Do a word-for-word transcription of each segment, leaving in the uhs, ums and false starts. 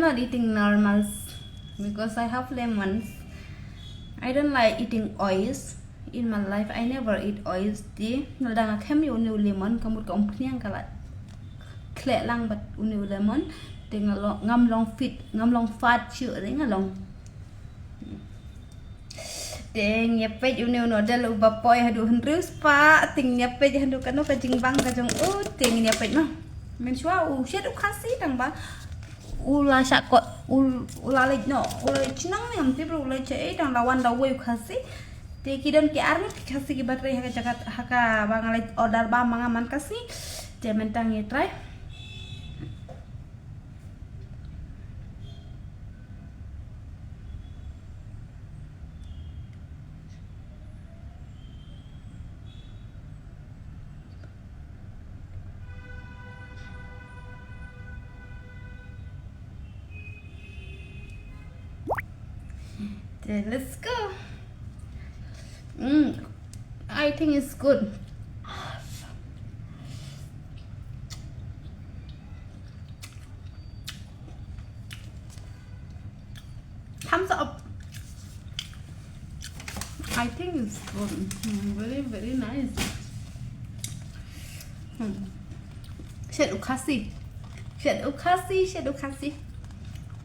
Not eating normals because I have lemons. I don't like eating oils. In my life, I never eat oils. Te lada nga khlem ïa une u lemon, ka mut ka umphniang ka la khleh lang bad une u lemon. Te nga long, ngam long fit, ngam long fat shuh, te nga long. Te ngin ïa peit une u noodle uba poi haduh hynriew spah, te ngin ïa peit haduh kano ka jingbang ka jong u, te ngin ïa peit noh. Mynshuwa u shet u Khasi tang ba u la shah kot, u, u la leit noh, u la leit shnong ne ngam tip ruh u la leit shaei, tang la wan da uwei u Khasi. Te ki don ki arngut ki Khasi kiba trei ha ka jaka, ha kaba nga leit order bam ma nga man ka sngi. Te mynta ngin ïa try. Then let's go. Mm, I think it's good. Thumbs up. I think it's good. Mm, very, very nice. Mm. Shet u Khasi. Shet u Khasi, shet u Khasi.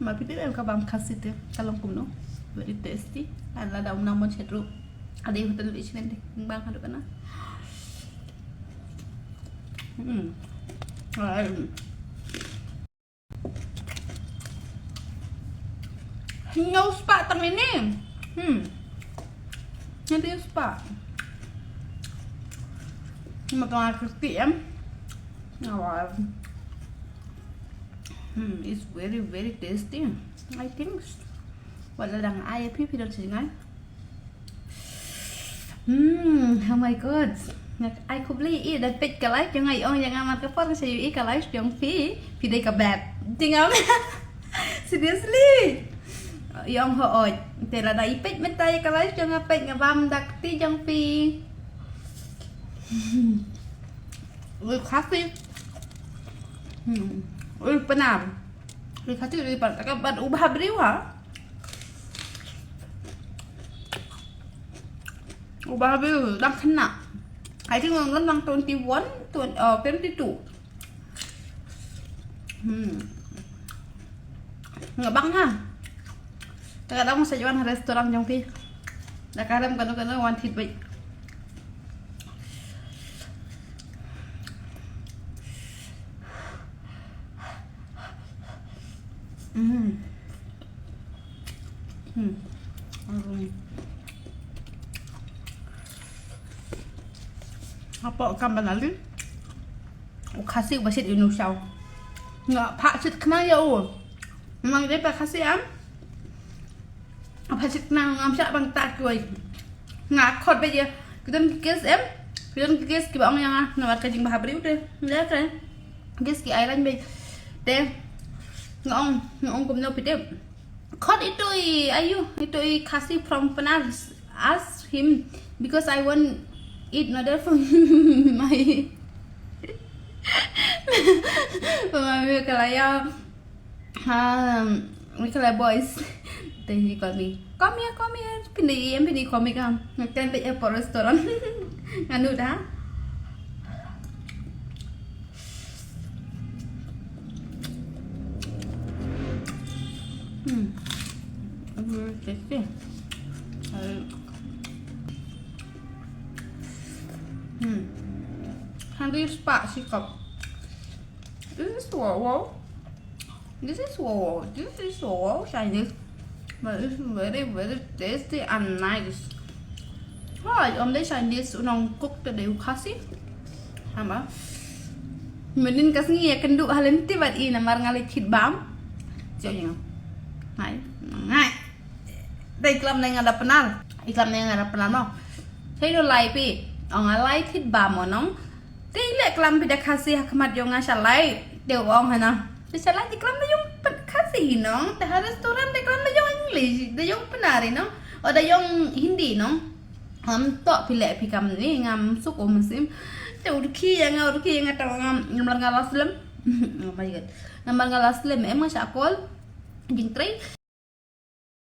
Ma phi tip em ka bam Khasi te ka long kumno. Very tasty. Lada um nang mon shet ruh. Ade hotel restaurant te. Bang haduh kana. Hmm. Alright. Hynñiew spah tang ine. Hmm. Hynñiew spah. Ma tang krispy em. Alright. Hmm, it's very, very tasty. I think. Wat la dang ai phi phi don sing ai. Hmm, oh my God. Nga ai khublei ïa i da peit ka live jong nga, i ong ïa nga man ka por nga sa ïohi ka live jong phi, phi dei ka bad. Jingam. Seriously. I ong hooid. Te lada i peit mynta ïa ka live jong nga, peit nga bam da kti jong phi. Hmm. Ui Khasi. Hmm. Ui Pnar. Ui Khasi ui Pnar. Ka bad u bha briew ha. U bha briew dang khynnah. I think u long lang twenty-one, twenty, uh, twenty-two. Hmm. Nga bang ha. Te ka dang sa wan ha restaurant jong phi. Da ka rem kano kano wan thied beit. Hmm. Hmm. Aduh. Hapoh kam ba nalin. U Khasi uba shit ïa u shaw. Nga phah shit khnang ïa u. Nga dei ba Khasi am. Phah shit khnang ngam shah bang tak wei. Nga khot ba ïa. Ki don ki case em. Ki don ki case kiba ong ïa nga namar ka jingbha briew te. Ïa ka. Case ki ai lain ba. Te. Nga ong, nga ong kumno phi te. Khot itu i, ayu, itu i Khasi from Pnar, ask him because I want eat noodle from my from my Meghalaya, um, Meghalaya boys. Then he called me, "Come here, come here." Pynda em, pynda come here, come. Kan bit airport restaurant. Nganu da. Hmm. Very tasty. Hmm. Hynriew spah shi cup. This is wow wow. This is wow wow. This is wow wow Chinese. But it's very, very tasty and nice. Hooid, ym dei Chinese u nongkuk te dei u Khasi. Haba mynnin ka sngi ïa kynduh ha lynti bad i namar nga leit thied bam. Jong nga. Ngai. Ngai. Dei klam ne nga da Pnar. I klam ne nga da Pnar mo. Te i do lai phi. Ong nga lai thied bam mo nong. Te i leh klam phi da Khasi ha khmat jong nga shalai. Te u ong hana. Te shalai te klam da jong Khasi nong. Te ha restaurant te klam da jong English, da jong Pnar nong. O da jong Hindi nong. Ngam toh phi leh phi kam ni, ngam suk u mynsiem. Te u dkhih ïa nga, u dkhih ïa nga, te ngam, namar nga la slem. Oh my God. Namar nga la slem em, nga shah call. jingtrei.